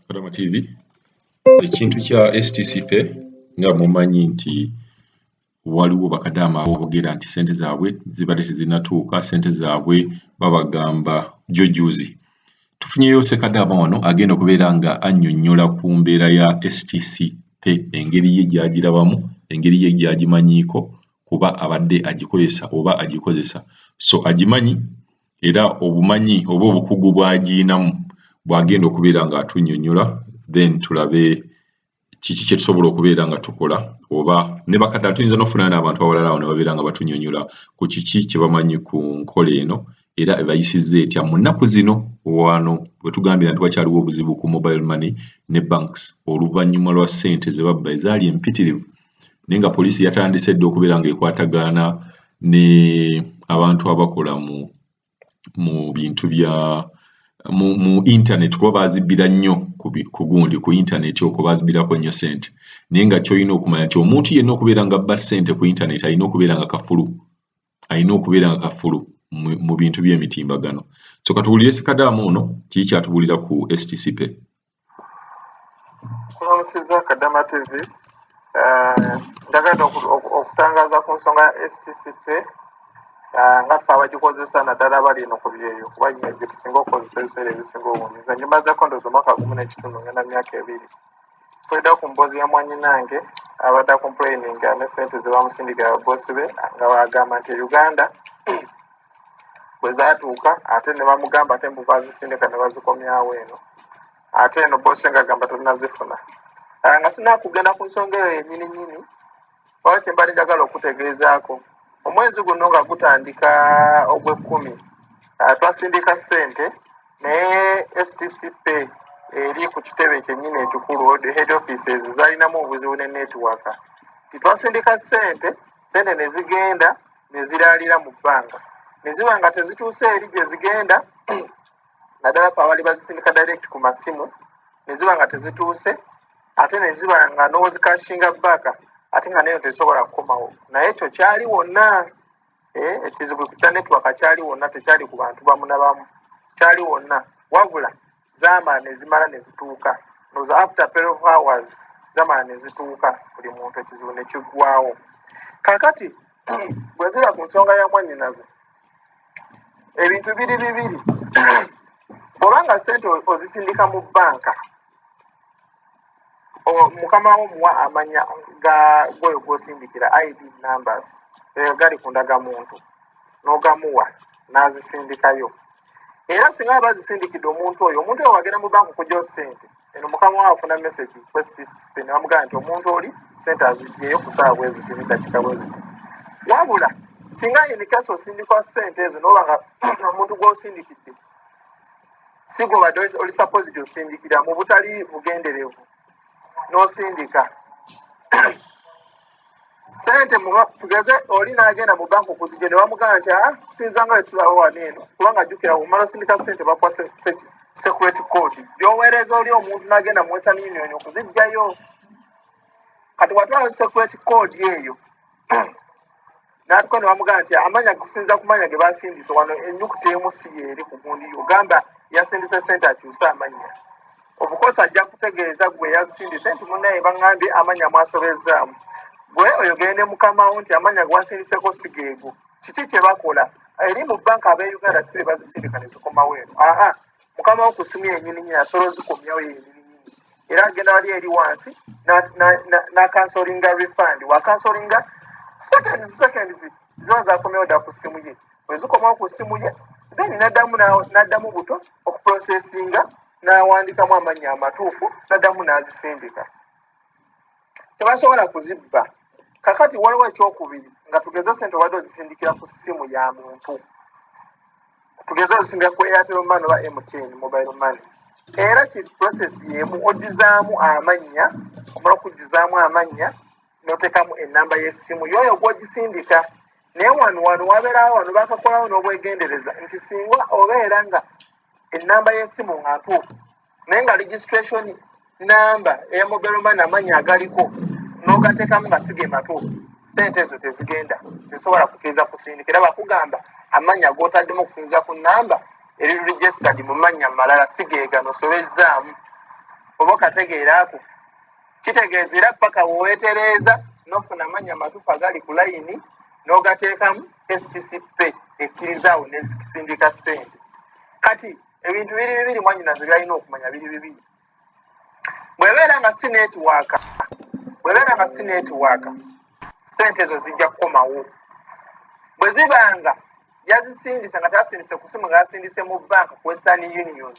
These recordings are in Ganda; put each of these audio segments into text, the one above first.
Kadama TV. Ekintu kya STC Pay, nga mumanyi nti waliwo bakadaama aboogera nti ssente zaabwe zibadde tezinnatuuka, ssente zaabwe babagamba jjojuuzi. Tufunyeyo Ssekadaama wano agenda okubeera nga annyonnyola ku mbeera ya STC Pay, engeri ye gy'agirabamu, engeri ye gy'agimanyiiko, kuba abadde agikozesa oba agikozesa, so agimanyi era obumanyi oba obukugu bw'agiyinamu bw'agenda okubeera ng'atunnyonnyola, then tulabe kiki kye tusobola okubeera nga tukola oba ne bakadde tuyinza n'okufunayo n'abantu abalala awo ne babeera nga batunnyonnyola ku kiki kye bamanyi ku nkola eno era ebayisizza etya mu nnaku zino wano we tugambira nti wakyaliwo obuzibu ku mobile money ne banks oluvannyuma lwa ssente ze babba ezaali empitirivu, naye nga poliisi yatandise dda okubeera ng'ekwatagana ne abantu abakola mu bintu bya mu internet, kuba baazibbira nnyo ku gundi ku internet, okwo baazibbirako nnyo ssente. Naye nga ky'olina okumanya nti omuntu yenna okubeera ng'abba ssente ku internet alina okubeera nga kafulu, alina okubeera nga kafulu mu bintu by'emitimbagano. So katuwulire Ssekadaama ono kiki ky'atubuulira ku STC Pay. Kulamusiza Kadama TV. Njagadde okutangaza ku nsonga ya STC Pay, nga ffe abagikozesa, naddala abali eno ku byeyo, kuba gye tusinga okukozesa ebiseera ebisinga obungi. Nze ngimazeeko ndowooza omwaka gumu n'ekitundu, ngenda myaka 2. Twedda ku mboozi ya mwannyinange abadde acomplaininga ne ssente ze bamusindikira babosi be, nga bagamba nti e Uganda bwe zaatuuka ate ne bamugamba ate mbu bazisindika ne bazikomyawo eno, ate eno bosi nga agamba tonnazifuna. Nga sinakugenda ku nsonga eyo yennyini nnyini, waliwo kye mbadde njagala okutegeezaako. Omwezi guno nga gutandika ogw'ekkumi, twasindika ssente, naye STC Pay eri ku kitebe kyennyini ekikulu, head offices, zalinamu obuzibu ne network. Titwasindika ssente, ssente ne zigenda ne ziraalira mu bbanga, ne ziba nga tezituuse eri gye zigenda, naddala fe abaali bazisindika direct ku masimu, ne ziba nga tezituuse, ate ne ziba nga n'ozicashinga back, ate nga neyo tezisobola kukomawo. Naye ekyo kyali wonna, ekizibu kya network kyali wonna, tekyali ku bantu bamu na bamu, kyali wonna. Wabula zaamala ne zimala ne zituuka, ndowooza after 12 hours zamala ne zituuka buli muntu, ekizibu ne kiggwawo. Kaakati bwe zira ku nsonga ya mwannyinaze, ebintu biri bibiri. Bw'obanga ssente ozisindika mu bbanka, mukama wo muwa amanya ga gwoyo gw'osindikira, ID numbers gali ku ndagamuntu, n'ogamuwa n'azisindikayo. Era singa aba azisindikidde omuntu oyo, omuntu oyo wagenda mu banka okuggyayo ssente eno, mukama we afuna message ku STC ne bamugamba nti omuntu oli ssente azigyeyo ku ssaawa bwe ziti neddakiika bwe ziti. Wabula singa in case osindikwa ssente ezo n'oba nga omuntu gw'osindikidde si gw'obadde oli supposed osindikira, mu butali bugenderevu n'osindika ssente, tugeze oli n'agenda mu banka okuzigya ne bamugamba nti aa, kusinza nga wetulaba wano eno, kubanga jjukira omala osindika ssente bakuwa secret code gy'oweereza oli omuntu n'agenda mu Western Union okuziggyayo. Kati watwala secret code eyo n'atuuka ne bamugamba nti amanya, kusinza ku manya ge basindise wano, ennyukuta emu si yeeri ku gundi yo, ogamba yasindise ssente akyuse amannya. Of course ajja kutegeeza gwe yazisindise nti munnaye baŋŋambye amannya mwasobezzaamu. Gwe oyogere ne mukamawo nti amannya ge wasindiseko si geego. Kiki kye bakola eri mu banka? Ab'e Uganda si be bazisindika ne zikomawo eno. Aa, mukamawo ku ssimu yennyini nyini asobola ozikomyawo yennyini nyini, era agenda wali eri wansi n'acancelinga refund. Wacancelinga, seconds seconds ziba zakomyewo dda ku ssimu ye. Bwe zikomawo ku ssimu ye, then n'addamu n'addamu buto okuprocessinga, n'awandikamu amannya amatuufu, n'addamu n'azisindika. Tebasobola kuzibba. Kakati waliwo ekyokubiri, nga tugeze sente obadde ozisindikira ku ssimu ya muntu, tugeze ozisindika ku Airtel Money oba MTN mobile money, era ki process y'emu, ojjuzaamu amannya, omala okujjuzaamu amannya n'oteekamu ennamba y'essimu y'oyo gw'ogisindika. Naye wano wabeerawo, wano bakakolawo n'obwegendereza nti singa obeera nga ennamba y'essimu nga ntuufu, naye nga registration number eya mobile money, amannya agaliko n'ogateekamu nga si ge matuufu, ssente ezo tezigenda, tezisobola kukkiriza kusindika. Era bakugamba amannya g'otaddemu okusinziira ku nnamba eri registered mu mannya malala si geegano, sobezzaamu. Oba okategeera ako? Kitegeeza era paka weweetereeza n'ofuna amannya amatuufu agali ku layini n'ogateekamu, STC Pay ekkirizaawo nezisindika ssente. Kati ebintu biri bibiri mwanyinaze byalina okumanya, biri bibiri. Bw'ebeera nga si network, bw'ebeera nga si network, ssente ezo zijja kukomawo. Bwe zibanga yazisindise nga teyasindise ku simu, nga yasindise mu banka ku Western Union,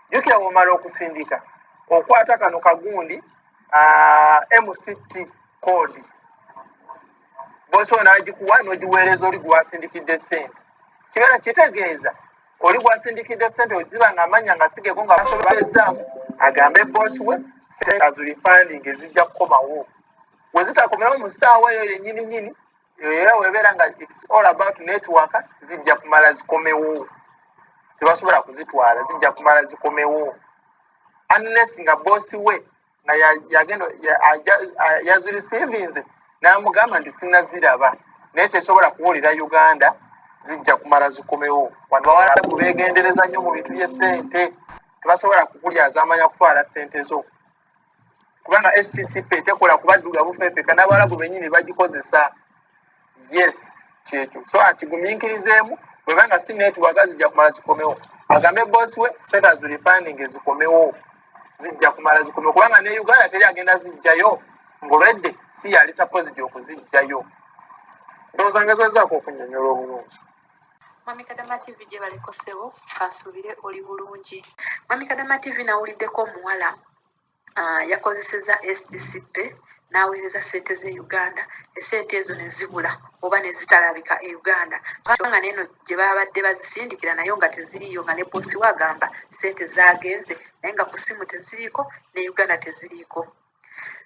jjukira bw'omala okusindika okwata kano kagundi MCT code, bosi oyo n'agikuwa n'ogiweereza oli gwasindikidde ssente. Kibeera kitegeeza oli gwasindikidde ssente oziba nga amanya nga sigego nga basobezaamu, agambe bosi we ssente azirefunding, ezijja kukomawo. We zitakomewo mu ssaawa eyo yennyini nyini, era webeera nga it's all about network, zijja kumala zikomewo. Tebasobola kuzitwala, zijja kumala zikomewo unless nga bosi we nga yagenda yazireceivinze n'amugamba nti sinaziraba, naye tesobola kuwulira Uganda, zijja kumala zikomewo. Wano bawalabu beegendereza nnyo mu bintu by'essente, tebasobola kukulyaza amanya kutwala ssente zo, kubanga STC Pay tekola kubaddugavu ffeffeka, n'abawalabu bennyini bagikozesa. Yes, kyekyo. So akigumiikirizeemu, bwebanga si network zijja kumala zikomewo. Agambe bosi we sente azirefunding zikomewo, zijja kumala zikomewo, kubanga ne Uganda teri agenda zijjayo ng'olwedde si yali supposed okuzijjayo. Ndowooza ngezezaako okunnyonnyola obulungi. Mwami Kadama TV, gye baleko ssebo, kansuubire oli bulungi. Mwami Kadama TV, nawuliddeko omuwala yakozeseza STC Pay n'aweereza ssente ze Uganda, essente ezo ne zibula oba ne zitalabika e Uganda, nga neeno gye babadde bazisindikira nayo nga teziriiyo, nga ne bosi we agamba ssente zaagenze, naye nga ku ssimu teziriiko, ne Uganda teziriiko.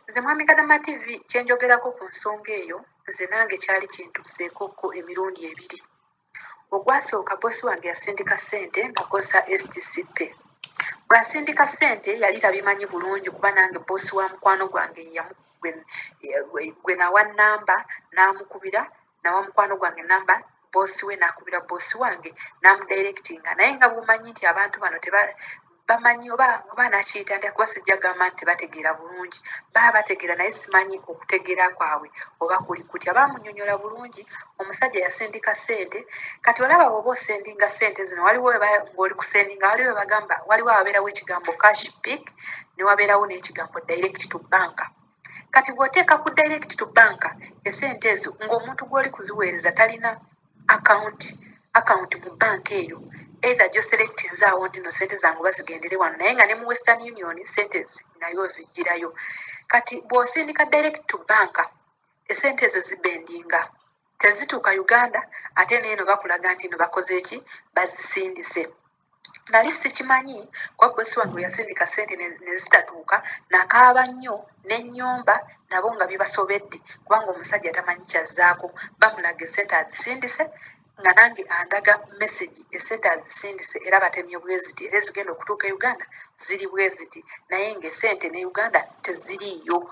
Nze Mwami Kadama TV, kyenjogerako ku nsonga eyo, nze nange kyali kintuuseekokko emirundi ebiri. Ogwasooka, bosi wange yasindika ssente ng'akozesa STC Pay. Bw'asindika ssente yali tabimanyi bulungi, kuba nange bosi wa mukwano gwange gwe nawa namba n'amukubira, nawa mukwano gwange namba, bosi we n'akubira bosi wange n'amudirectinga. Naye nga bw'omanyi nti abantu bano teba bamanyi oba nakiyita ntya, kuba sijja gamba nti tebategeera bulungi, baba bategeera, naye simanyi okutegeera kwabwe oba kuli kutya. Bamunyonyola bulungi, omusajja yasindika ssente. Kati olaba bw'oba osendinga ssente zino, waliwo ng'oli kusendinga, waliwo bagamba, waliwo awabeerawo ekigambo "cash pick", ne wabeerawo n'ekigambo "direct to bank". Kati bw'oteeka ku "direct to bank", essente ezo ng'omuntu gw'oli kuziweereza talina account mu banka eyo, either gyoselectinze awo nti no sente zange bazigendere wano, naye nga ne mu Western Union sente naye ozigirayo. Kati bw'osindika direct to bank, esente ezo zibendinga, tezituuka Uganda, ate neeno bakulaga nti no bakoze eki, bazisindise. Nali sikimanyi, kuba bosi wange bwe yasindika sente ne zitatuuka, nakaaba nnyo n'ennyumba nabo nga bibasobedde, kubanga omusajja tamanyi kyazzaako. Bamulaga esente azisindise, nga nange andaga message, esente azisindise, era batemye bwe ziti, era ezigenda okutuuka e Uganda ziri bwe ziti, naye ng'esente ne Uganda teziriiyo.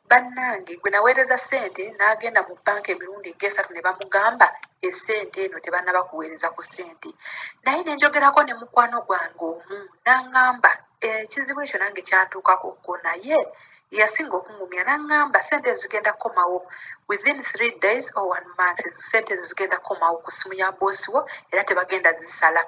Bannange, gwe naweereza ssente n'agenda mu banka emirundi ng'esatu ne bamugamba essente eno tebannaba kuweereza ku ssente. Naye ne njogerako ne mukwano gwange omu, n'aŋŋamba ekizibu ekyo nange kyantuukako ko, naye yasinga okungumya n'aŋŋamba ssente ezo zigenda kukomawo within 3 days or one month. Ezo ssente ezo zigenda kukomawo ku ssimu ya boosi wo, era tebagenda zisala.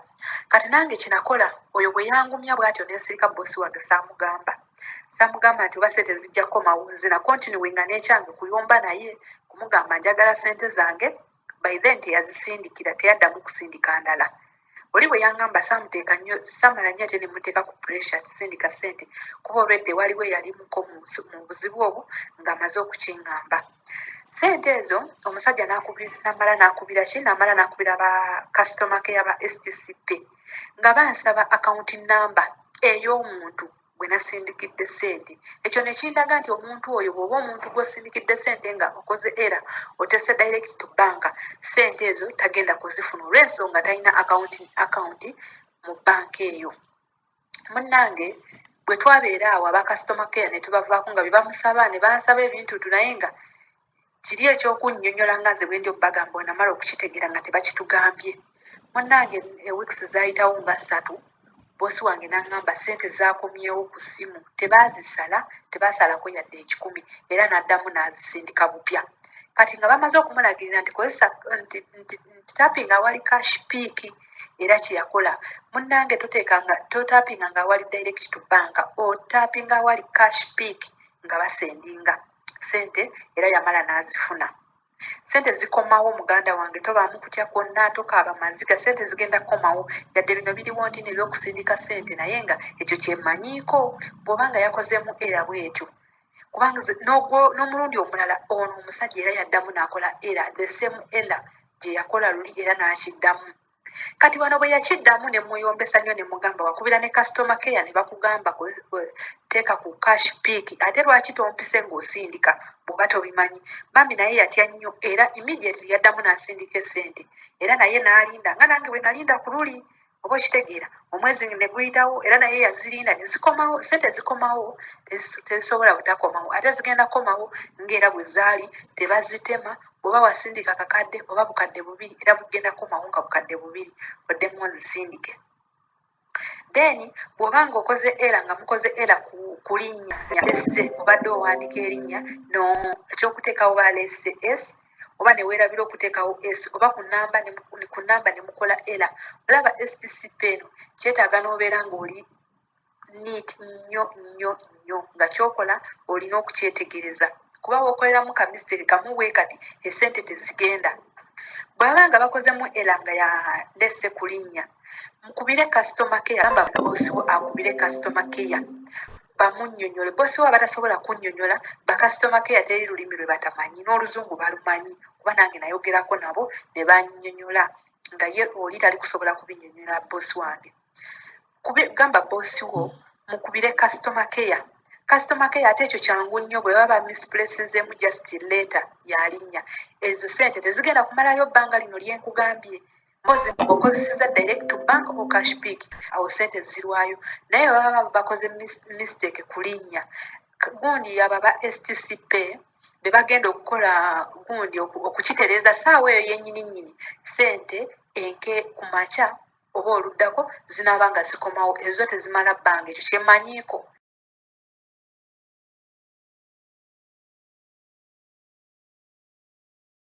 Kati nange kinakola, oyo bwe yangumya bw'atyo nensirika, boosi wange saamugamba nti oba ssente zijja kukomawo. Nze na continuinga n'ekyange kuyomba naye, kumugamba njagala ssente zange. By then teyazisindikira, teyaddamu kusindika ndala. Oli bwe yaŋŋamba saamuteeka nnyo, saamala nnyo ate ne muteeka ku pressure tisindika ssente, kuba olwedde waliwo eyalimuko mu buzibu obwo ng'amaze okukiŋŋamba. Ssente ezo omusajja n'amala n'akubira ki, n'amala n'akubira ba customer care ba STC Pay, nga bansaba account number ey'omuntu gwe nasindikidde ssente. Ekyo ne kindaga nti omuntu oyo, bw'oba omuntu gw'osindikidde ssente nga okoze era otese direct to bank, ssente ezo tagenda kuzifuna olw'ensonga talina account mu banka eyo. Munnange, bwe twabeera awo aba customer care ne tubavaako nga bye bamusaba, ne bansaba ebintutu, naye nga kiri ekyokunnyonnyola nga nze bwe ndi obbagamba onamala okukitegeera nga tebakitugambye. Munnange, eweeks zaayitawo nga 3. Boss wange n'aŋŋamba ssente zaakomyewo ku ssimu, tebaazisala, tebaasalako yadde 100, era n'addamu n'azisindika bupya. Kati nga bamaze okumulagirira nti kozesa nti tappinga awali cash pick, era kye yakola. Munnange, toteekanga, totappinga nga awali direct to bank, otappinga awali cash pick nga basendinga sente, era yamala n'azifuna. Sente zikomawo, muganda wange, tobaamu kutya kwonna, tokaaba maziga, sente zigenda kukomawo. Yadde bino biriwo nti nebyokusindika sente, naye nga ekyo kyemmanyiiko bw'oba nga yakozeemu era bwetyo, kubanga n'omulundi omulala ono omusajja era yaddamu n'akola era the same error gye yakola luli, era n'akiddamu. Kati wano bwe yakiddamu ne muyombesa nnyo, ne mugamba, "Wakubira ne customer care ne bakugamba teeka ku cash pick, ate lwaki tompise ng'osindika bw'oba tobimanyi?" Bambi naye yatya nnyo, era immediately yaddamu n'asindika essente, era naye n'alinda nga nange bwe nalinda ku luli, oba okitegeera, omwezi ne guyitawo, era naye yazirinda ne zikomawo. Sente zikomawo, tezisobola butakomawo, ate zigenda kukomawo ng'era bwe zaali, tebazitema. Bw'oba wasindika kakadde oba 2000, era bugenda kukomawo nga 2000, oddemu ozisindike. Then bw'oba ng'okoze error, nga mukoze error ku linnya, esse obadde owandiika erinnya no ekyokuteekawo balese s, oba ne weerabira okuteekawo s, oba ku namba ne mukola error. Olaba STC Pay eno kyetaaga n'obeera ng'oli neat nnyo nnyo nnyo, nga kyokola olina okukyetegereza, kuba wookoleramu ka mistake kamu bwe kati, essente tezigenda. Bw'aba nga bakozemu error nga yalese ku linnya, mukubire customer care. Gamba boss wo akubire customer care bamunnyonnyole. Boss wo aba tasobola kunnyonnyola, ba customer care teri lulimi lwe batamanyi, n'oluzungu balumanyi, kuba nange nayogerako nabo ne bannyonnyola nga ye oli tali kusobola kubinnyonnyola boss wange. Gamba boss wo mukubire customer care. Customer care ate ekyo kyangu nnyo. Bwe baba misplacinzeemu just letter yalinnya, ezo sente tezigenda kumalayo bbanga lino lyenkugambye. Mpozi okozeseza direct to bank or cash pick, awo sente zirwayo. Naye baba bakoze mistake ku linnya, gundi aba ba STC Pay be bagenda okukola gundi okukitereeza saawa eyo yennyini nnyini. Sente enke ku makya oba oluddako zinaaba nga zikomawo, ezo tezimala bbanga. Ekyo kyemmanyiiko.